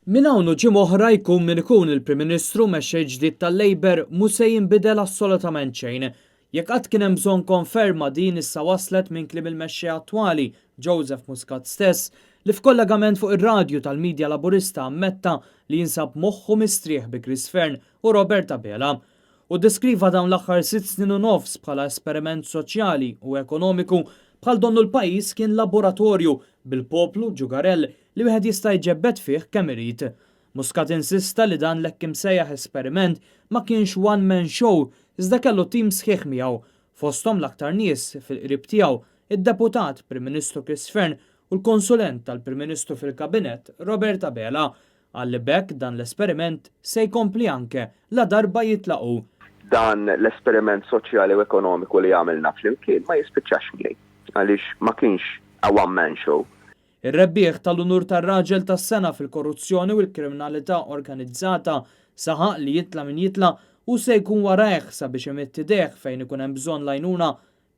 Minn hawn u ġimgħa oħra jkun min ikun il-Prim Ministru mexxej ġdid tal-Labour mhu se jinbidel assolutament xejn. Jekk qatt kien hemm bżonn konferma din issa waslet minn kliem il-mexxej attwali, Joseph Muscat stess, li f'kollegament fuq ir-radju tal-midja Laburista ammetta li jinsab moħħu mistrieħ bi Chris Fearne u Robert Abela. Hu ddeskriva dawn l-aħħar sitt snin u nofs bħala esperiment soċjali u ekonomiku bħal donnu l-pajjiż kien laboratorju bil-poplu ġugarell li wieħed jista' jġebbed fih kemm irid. Muscat insista li dan l-hekk imsejjaħ esperiment ma kienx one man show iżda kellu tim sħiħ miegħu, fosthom l-aktar nies fil-qrib tiegħu, id-Deputat Prim Ministru Chris Fearne u l-konsulent tal-Prim Ministru fil-Kabinett Robert Abela. Qal li b'hekk dan l-esperiment se jkompli anke ladarba jitlaq hu. Dan l-esperiment soċjali u ekonomiku li għamilna flimkien ma jispiċċax miegħi għaliex ma kienx a one man show. Ir-rebbieħ tal-unur tar-Raġel tas-Sena fil-Korruzzjoni u l-Kriminalità Organizzata saħaq li jitla' min jitla' hu se jkun warajh sabiex imidd idejh fejn ikun hemm bżonn l-għajnuna.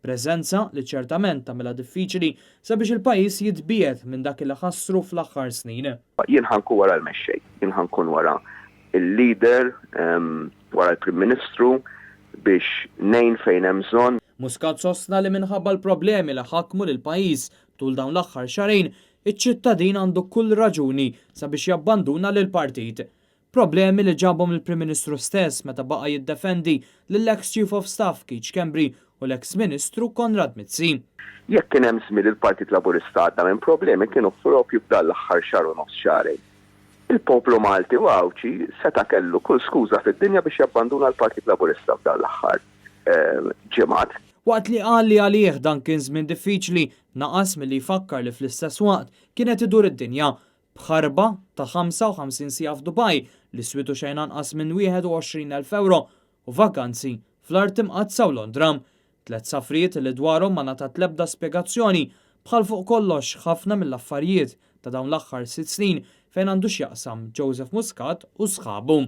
Preżenza li ċertament tagħmilha diffiċli sabiex il-pajjiż jitbiegħed minn dak li ħassru fl-aħħar snin. Jien ħa nkun wara l-mexxej, jien ħa nkun wara l-leader, wara l-Prim Ministru biex ngħin fejn hemm bżonn. Muscat sostna li minħabba l-problemi li ħakmu lill-pajjiż tul dawn l-aħħar xahrejn, iċ-ċittadin għandu kull raġuni sabiex jabbanduna lill-partit. Problemi li ġabhom il-Prim Ministru stess meta baqa' jiddefendi lill-eks Chief of Staff Keith Schembri u l-eks Ministru Konrad Mizzi. Jekk kien hemm żmien li l-Partit Laburista għadda minn problemi kienu propju f'dan l-aħħar xahar u nofs xahrejn. Il-poplu Malti u Għawdxi seta' kellu kull skuża fid-dinja biex jabbanduna l-Partit Laburista f'dan l-aħħar ġimgħat. Waqt li qal li għalih dan kien żmien diffiċli, naqas milli jfakkar li fl-istess waqt kien qed idur id-dinja b'ħarba ta' 55 siegħa f'Dubaj li swietu xejn anqas minn 21,000 ewro u vaganzi fl-Art Imqaddsa u Londra. Tlett safrijiet li dwarhom ma ngħatat l-ebda spjegazzjoni, bħal fuq kollox ħafna mill-affarijiet ta' dawn l-aħħar sitt snin fejn għandu x'jaqsam Joseph Muscat u sħabu.